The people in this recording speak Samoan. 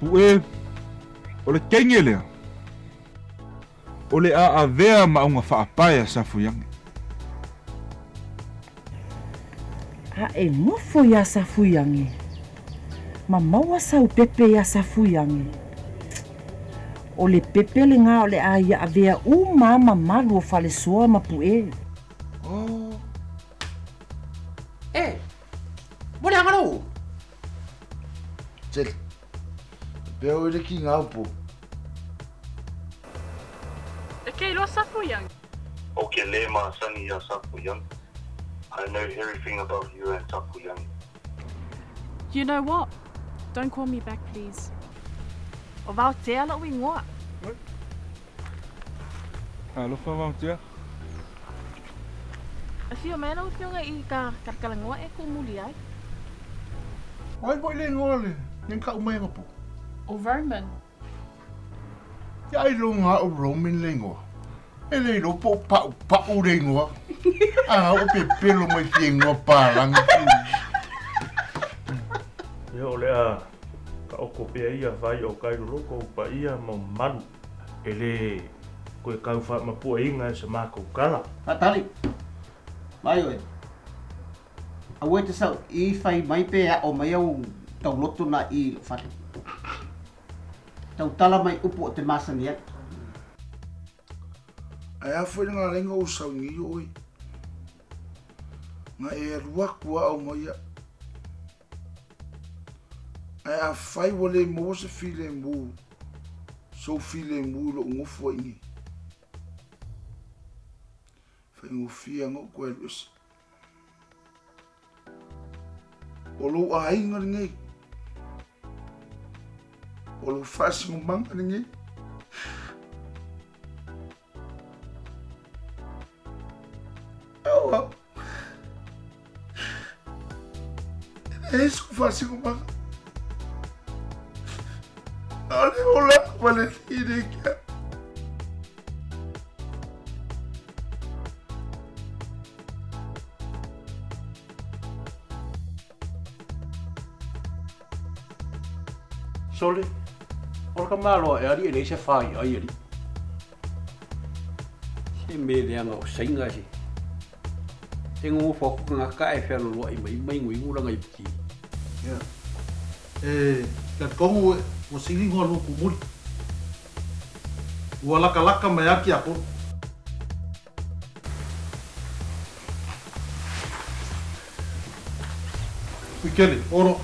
Puʻe, o le teine lea, o le a avea ma auga faapae a Safuiagi. A e nofo iā Safuiagi, ma maua sau pepe iā Safuiagi. O le pepe legā o le a ia avea uma a mamalu o Falesoa ma Puʻe. Oh. E, mo le anga lou. Tele. Pea o le ki ngā upo. E ke iloa Safuiagi. Ou ke le masani iā Safuiagi. I know everything about you and Safuiagi. You know what? Don't call me back please. ʻO Vaotea loʻu igoa. Alofa Vaotea. Afio mai lau afioga i ka kalakalagoa e kuʻu muli ai. O ai foi le igoa le neng kau mai anga po? ʻO Roman. Ia ai lo nga o Roman le igoa. E le iloa po o paʻupaʻu le igoa. A o pepelo mai fia igoa palagi. Ia o le a ka oko pea ia vai o kai loloko u paia ma mamalu e le koe kau faamapuaina e sa makou kala. Faatali mai oe, aua e te sau i fai mai pe aʻo mai au tauloto na i lou fale. Tautala mai upu o te masani ai. Ae a foi le galega o sauni oe. Nga e alu aku a au mai ia. Ae afai ua le maua se filemu, sou filemu i lou gofu ai nei. Faigofie anga ou koe alu ese. O lou aiga lenei. O lou faasinomaga lenei. Aua. E leai sou faasinomaga. A o le ola ma le alii nei kia. Sole, o le ka malo e ali e leai se fai ai ali. Se me leaga o sainga se. E ngofo aku ka ngaka e fealoloaʻi mai mai nguingu langa i piki. Ia. E talitongu ua sili igoa lua kumuli. Ua lakalaka mai a kiakona. Mikele, oro.